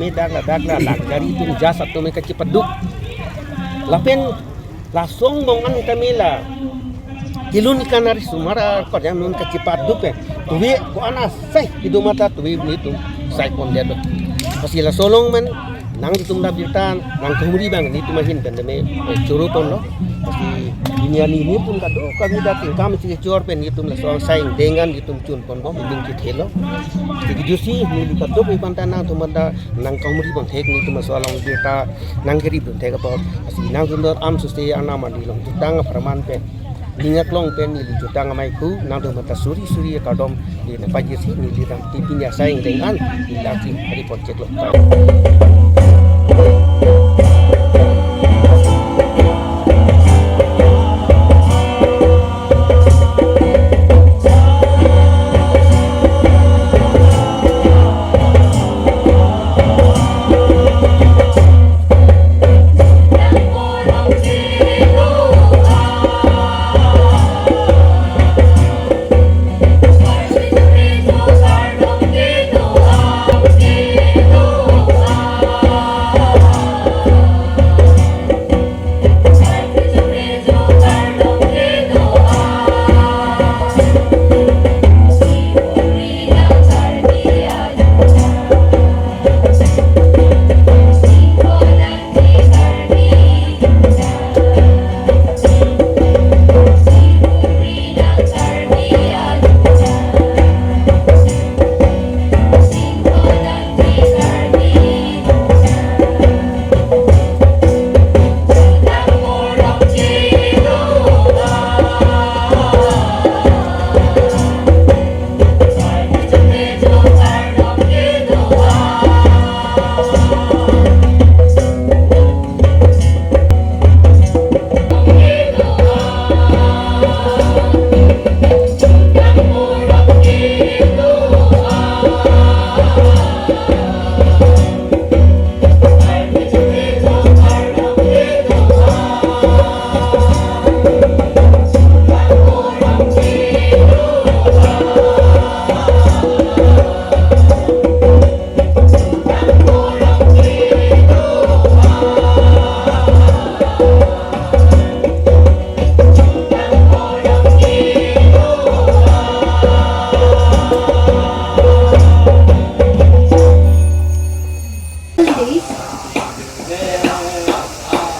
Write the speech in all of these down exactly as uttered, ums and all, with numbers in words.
Me dak la, dak la, dak gari atum jas atum kachepaduk. Lapen lason angbong an kami la kelun ikan ari sumara kodang non kachepaduk pen. Tuwe ko-an asai itum mata tuwe netum sai pon dia do. Pasi lason along pen nangtum dak birta nangkahumri abang netum ahin pen me, eh, choro ponlo. Pasi ini ani netum kadokave dak tingkam si chor pen netum lason asai ingdeng an netum chun pon bom, netum kithelo. Jadi jusi neli kadokave aphanta nangtum mata nangkahumri pon thek netum lason along birta nangkiri pon thek apot. Pasi nangtum do am susi anam ani along jutang apharman pen, ning aklong pen neli jutang amei ku, nangtum mata suri suri akardom neli nangpajirsi, neli ram tipin asai ingdeng an neli lasi hari pon cheklo.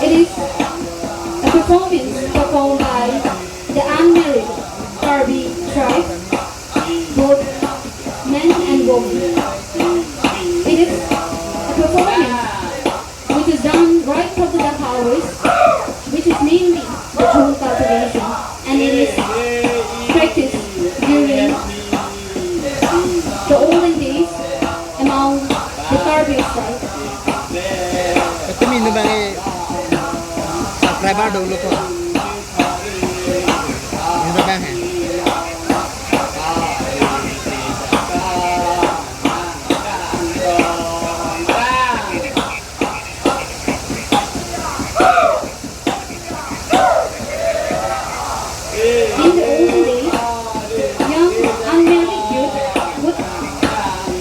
It is a performance performed by the unmarried Karbi tribe, both men and women. It is a performance which is done right after the harvest, which is mainly the jhum cultivation, and it is practiced during the olden days among the Karbi tribe. Tumi nu bang e subscriber dolo ko. Ini bang e. In the olden days, young unmarried youth would,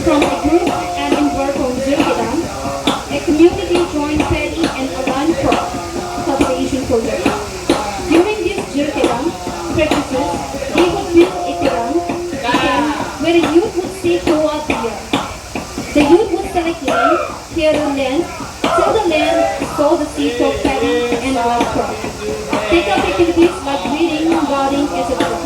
from a group and embark on Jirkedang, a community joint paddy and allied crop cultivation project. During these Jirkedang practices, they would build a terang, a tent, where a youth would stay throughout the year. The youth would select land, clear the land, till the land sow the seeds of paddy and other crops. Take up activities like weeding, guarding, et cetera.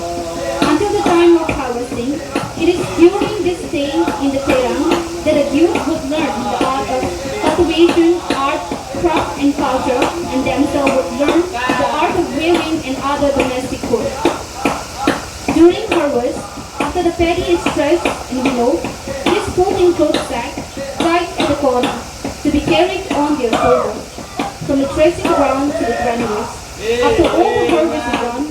Until the time of harvesting, it is during this stay in the terang that the youth would learn the art of cultivation, art, craft and culture, and themselves would learn the art of weaving and other domestic work. During harvest, after the paddy is threshed and winnowed, it is put in cloth sack tied at the corner to be carried on their shoulders from the threshing ground to the granaries. After all the harvest is done,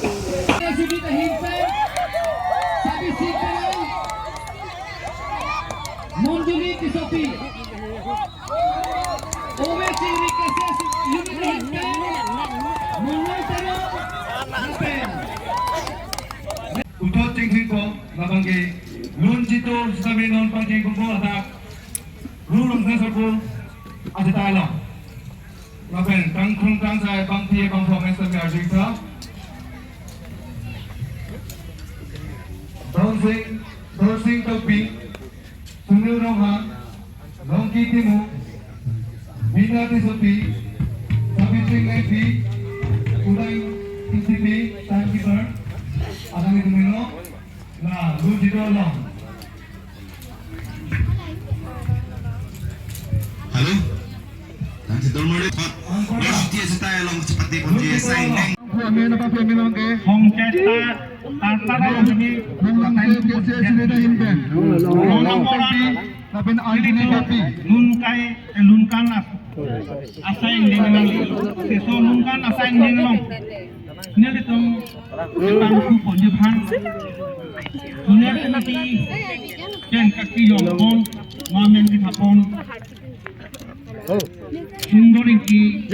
Monjuli Tissopi. Overseas Resources Unit Head, Monol Teron, lapen. Puthot chingthingpo, labang ke lun jitu sitame non pangchengpo hadak. Ru Rongsen Sarpo, Performance kami arjutha. Dorsing, Dorsing Tokbi, Sunil Ronghang, Longki Timung, Bina Tissopi, Sabitri Ngaipi, Uday Tissopi, timekeeper, adang itu mino, na, lu jidor long. Halo. Dan si dormor thot. Bos dia setai long seperti pon dia sign neng. Hongketa arta kami. Lapen Anthony Kapi. Lunkai, eh, lunkan as-, asai ding nang. Seso lunkan asai ding long. Nelitum ketang ku pon di phan. Junior committee, ken kaki yong pon, mamen di thapon. Sundor Ingti.